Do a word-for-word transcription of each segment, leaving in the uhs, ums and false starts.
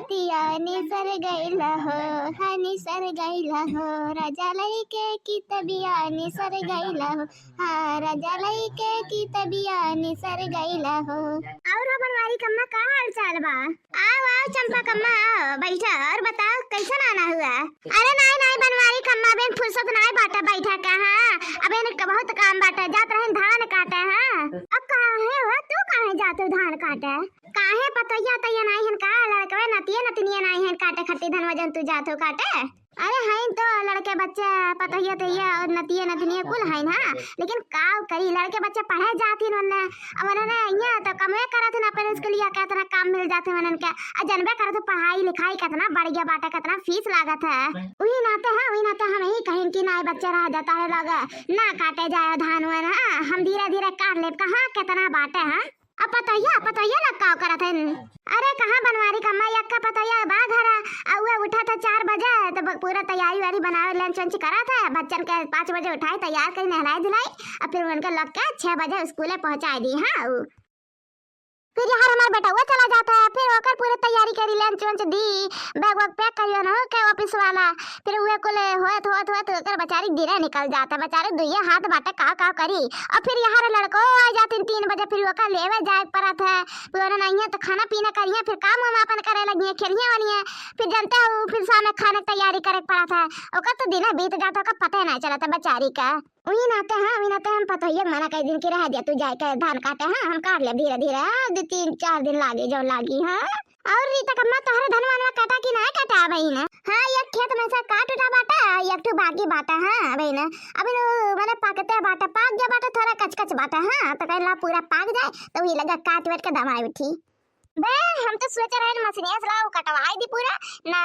तिया निसर गइला हो, हाँ निसर गइला हो, राजा लइके की तबिया निसर गइला हो, हाँ राजा लइके की तबिया निसर गइला हो। और हो बनवारी कम्मा, का हाल चाल बा? आओ आओ चंपा कम्मा, आओ बैठा और बताओ कैसन आना हुआ? अरे नाई नाई बनवारी कम्मा, अबेन फुर्सत नाई बाटा बैठा का, हाँ अबेन बहुत काम बाटा, जात रहन धान काटे। हाँ अब काहे हो तू, काहे जात हो धान काटे? काहे पतोहिया तैया नाई हन का? लड़कवे नतिये नतनिये नाई हन काटे खट्टी धनवा जौन तू जात हो काटे? अरे हईन तो लड़के बच्चे पतोहिया तैया और नतिये नतनिये कुल हईन, हाँ लेकिन का करी, लड़के बच्चे पढ़े जात हिन ओन्ने, अब ओन्ने इहाँ तो कमवे करत हिन अपन स्कूलिया के, इतना काम मिल जात है उन्हन के। आ जनबे करत हो पढ़ाई लिखाई कितना बढ़ गया बाटे, कितना फीस लागत है। वही नाते, हाँ वही नाते हम यही कहिन कि नाई बच्चे रह जाता है लोग, ना काटे जाए धान वान, हाँ हम धीरे धीरे काट लेब, कहाँ कितना बाटे। हाँ अब पतोहिया, पतोहिया लोग का करत हन? अरे कहाँ बनवारी कम्मा, यक्का पतोहिया बा घरा, आ उहे उठा था चार बजे, तो ब-, पूरा तैयारी वारी बनावे, लंच वंच करा था, बच्चन के पाँच बजे उठाई, तैयार करी, नहलाई धुलाई, और फिर उनके लोग के छह बजे स्कूले पहुँचाई दी। हाँ उ। फिर यार हमार बेटउआ चला जाता है, फिर ओकर पूरे तैयारी करी, लंच वंच दी, बैग वैग पैक करियो ना के ऑफिस वाला, फिर उहे कुल होत, होत, होत ओकर बेचारी दिने निकल जाता है। बेचारी दुइये हाथ बाटे, का, का करी? और फिर यहाँ रे लड़को आ जातिन तीन बजे, फिर ओकर लेवे जाए के पड़त है। फिर ओने नहीं है तो खाना पीना करिए, फिर काम वाम अपन करे लगिए, खेलिए वलिए। फिर जानते हो, फिर शाम में खाने की तैयारी करे के पड़त है। ओकर तो दिने बीत जाता, ओकर पता ही नहीं चलता बेचारी का। वही नाते, हाँ, वही नाते हम पतोहिया के मना कर दिन कि रह दिया, तू जाए के धान काटे, हाँ, हम काट लेब धीरे धीरे, हाँ, दो तीन चार दिन लागी, जो लागी, हाँ। और रीता कम्मा, तोहरे धनवा वनवा कटा कि नाय कटा बहिन? हाँ, एक खेत में से काट उठा बाटा, एक ठो बाकी बाटा, हाँ बहिन। अभी तो मने पाकते बाटा, पाक गया बाटा, थोड़ा कच कच बाटा, हाँ, तो कहला पूरा पाक जाए, तो वही लगा काट वाट के दमाई उठी। बे, हम तो सोच रहे हैं मशीनिया से लाओ, कटवाई दी पूरा, ना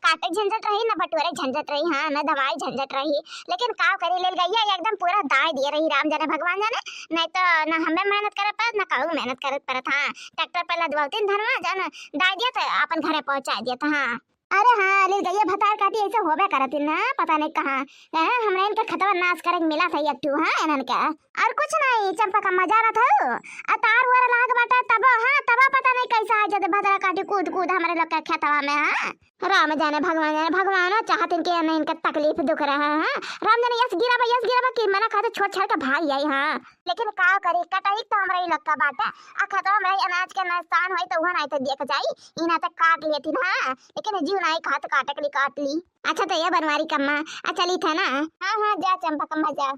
काटे झंझट रही, ना बटोरे झंझट रही, हाँ, ना दमाई झंझट रही। लेकिन का करी, लेल गइया एकदम पूरा दाई दिए रही, राम जाने भगवान जाने, नहीं तो ना हमें मेहनत करे पड़त, ना कहू मेहनत करे पड़त। हाँ, ट्रैक्टर पे लदवावतिन धनवा, जान दाई दिया तो अपन घरे पहुँचा दिया था। हाँ, अरे हाँ, लेल गइया भतार काटी ऐसे होबे करत ना, पता नहीं कहाँ, हैं, हमरा इनके खतवा नाश करे के मिला था एक ठू, हाँ, इन्हन के। और कुछ नहीं, चंपा कम्मा जानत हो, आ तार ओर लाग बाटे तब, हाँ, तब पता नहीं कैसा है, जदे भदरा काटी कूद कूद हमरे लोग के खेतवा में, हाँ। राम जाने, भगवान जाने, भगवानो चाहतिन कि नहीं इनके तकलीफ दुख रहा है, हाँ। राम जाने, यस गिरा बा, यस गिरा बा कि मना खाते छोड़ छाड़ के भाग जाई, हाँ। लेकिन का करी, कटाई तो हमरा ही लोग का बाटे, आ खेतवा में अनाज के नुकसान होई तो उहो नहीं तो देख जाई, इना तो काट लेती ना, लेकिन जीव नहीं खात, काटे के लिए काट ली। अच्छा तो ये बनवारी कम्मा, आ चली था ना? हाँ, हाँ, जा चंपा कम्मा जा।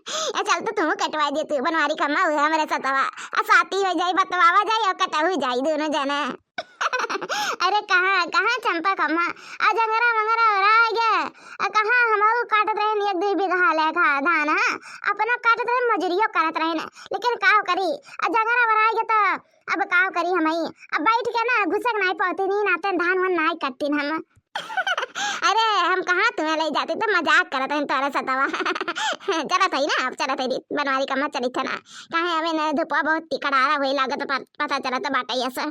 ए, चल तो तू कटवा दे तू बनवारी कम्मा, हुए हमरे सतवा। आ साथी हो जाई, बतवावा जाई और कटहु जाई दोनों जना। अरे कहाँ, कहाँ चंपा कम्मा? आ जंगरा मंगरा ओरा आ गया। आ कहाँ हमहू काटत रहे एक दो बीघा लेखा धान, हाँ? अपना काटत रहे, मजूरियो करत रहे ना। लेकिन का करी? आ जंगरा ओरा आ गया तो अब का करी हमही? अब बैठ के ना घुसक नहीं पाती, नी नाते धान वान नहीं कटतीन हम। अरे, हम कहाँ तुम्हें ले जाते, तो मजाक करत हन तोरे सतवा। चलत हई ना, अब चलत हई, बनवारी कम्मा चलित है ना। काहे, अबे न धुपवा बहुत तिकड़ारा होई लागत, प-, पता चलत बाटे ये से।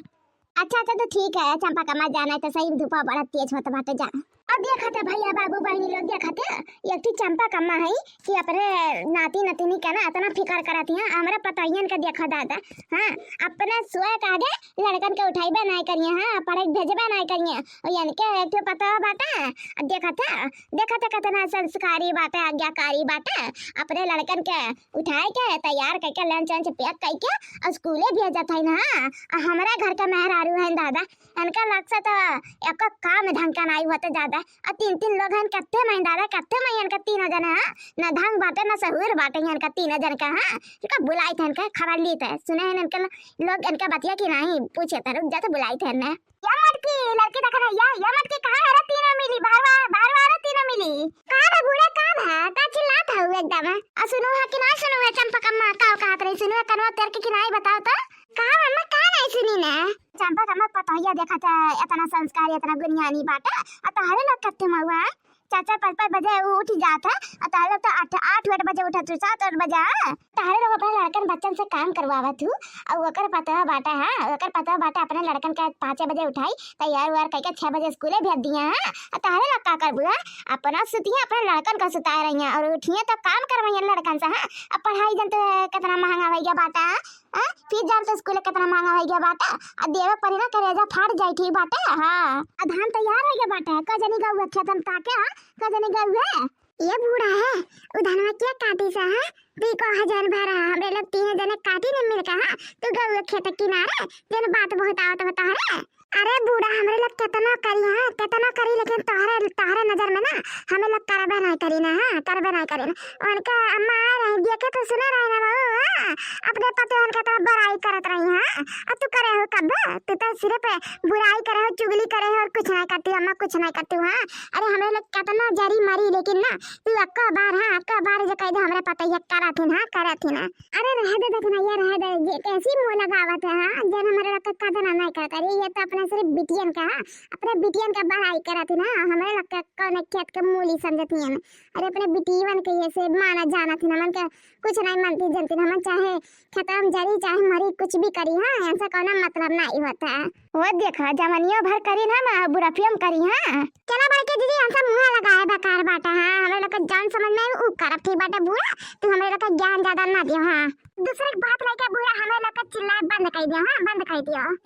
अच्छा, अच्छा, तो ठीक है, चंपा कम्मा जाना है तो सही, धुपवा बड़ा तेज होत बाटे, जा। अब देखत है भैया, बाबू, बहिनी लोग, देखत है, एक ठो चंपा कम्मा है कि अपने नाती नतिनी के ना इतना फिकर करत है, हमरा पतोहियन के देखा दादा, हाँ, अपने सोए के आगे लड़कन के उठाइबे नाय करिए, हाँ, पढ़े के भेजबे नाय करिए। और इनके एक ठो पतोह बाटे, आ देखत है, देखत है कितना संस्कारी बाटे, आज्ञाकारी बाटे। अपने लड़कन के उठाए के, तैयार करके, लंच वंच पैक करके और स्कूले भेजत है ना। आ हमरा घर के मेहरारू है दादा, इनका लग से तो एको काम ढंग का नाई होते दादा। आ तीन तीन लोग हैं, कत्ते में दादा, कत्ते में इनका तीनों जने, हाँ, ना ढंग बाटे, ना सहूर बाटे इनका तीनों जन का, हाँ। इनका बुलाई थे, इनका खबर ली थे, सुने हैं इनके ल-, लोग इनका बतिया कि नहीं, पूछे थे, रुक जा तो बुलाई थे ने। या मटकी, लड़की देखा ना, या, या मटकी कहाँ है रे तीनों मिली, बाहर वा-, बाहर वाला तीनों मिली। कहाँ बा बूढ़ा, कहाँ बा? का चिल्लात हऊ एकदम? आ सुनू है कि ना सुनू है, चंपा कम्मा, का कहत रही, सुनू है, कनवा तेर के कि नहीं बताओ तो? कहाँ मम्मा, का नहीं सुनी ना? चंपा कम्मा पतोहिया देखा था, इतना संस्कारी, इतना गुनियानी बाटे, आ तोहरे लोग कत्ते महुआ है? चार चार पाँच पाँच बजे उ उठ जात है, और तोहरे लोग तो आठ, आठ आठ बजे उठत हो, सात आठ बजे, हाँ? तोहरे लोग अपने लड़कन बच्चन से काम करवावत हू, और ओकर पतोह बाटे, हाँ, ओकर पतोह बाटे अपने लड़कन के पाँचे बजे उठाई, तैयार उयार करके छह बजे स्कूले भेज दिया, हाँ? और तोहरे लोग का करबू, हाँ? अपना सुतिया, अपने लड़कन का सुताए रहिया, और उठिए तो काम करवाइए लड़कन से, हाँ? अब पढ़ाई जनते कितना महंगा हो गया बाटे, हाँ? हाँ? फिर जान तो स्कूल कितना महंगा होइ गया बाटे, आ देवे परी ना, करेजा फाट जाई, ठीक बाटे। हाँ, आ धान तैयार होइ गया बाटे, क जनी गउए खेतन ताके, हाँ, क जनी गउए। ये बूढ़ा है, उ धनवा के काटी सा, हाँ? दुई को हजार भरा, हमरे लोग तीन जने काटी ने मिलके, हाँ? तू गउए खेत किनारे, जन बात बहुत आवत बता है। अरे बूढ़ा, हमरे लोग केतनो करी, हाँ, केतनो करी, लेकिन तोहरे, तोहरे नजर में ना, हमें लोग करबे नहीं करी ना, हाँ, करबे नहीं करी ना। उनके अम्मा आ रही, देखे तो सुने रही ना बहू, हाँ, अपने पति उनके तो बड़ाई करत रही, हाँ, और तू करे हो कब? तू तो सिर्फ बुराई करे हो, चुगली करे हो और कुछ नहीं करती हो, अम्मा कुछ नहीं करती हो, हाँ। अरे हमरे लोग केतनो जरी मरी, लेकिन ना, तू अक्का बार, हाँ, अक्का बार जे कह दे हमरे पति ये करत ही ना, करत ही ना। अरे रहे दे, देखना ये रहे दे, ये कैसी मुँह लगावत है, हाँ? जन हमरे लोग के कदर ना नहीं करता रे, ये तो अपने सिर्फ बिटियन का, हाँ? अपने बिटियन का बड़ाई करत ही ना, हमरे लोग के कौन खेत के मूली समझती हैं? अरे अपने बिटियन के ये से माना जानत ही ना, मन के कुछ नहीं मानती जनती ना, मन चाहे खेतवा में जरी चाहे मरी, कुछ भी करी, हाँ? इनसे कौनो मतलब नहीं होता है। वो देखा, जवानियों भर करी ना, मैं बुढ़ापियों में करी, हाँ? चला बड़के दीदी, हमसे मुँह लगाए बेकार बाटा, हाँ? हमरे लोग के जौन समझ में आई, उ करब, ठीक बाटे बूढ़ा, तू हमरे लोग के ज्ञान ज्यादा ना दियो, हाँ? दूसरे के बात लेके बूढ़ा हमरे लोग के चिल्लाए बंद कर दियो, हाँ? बंद कर दियो।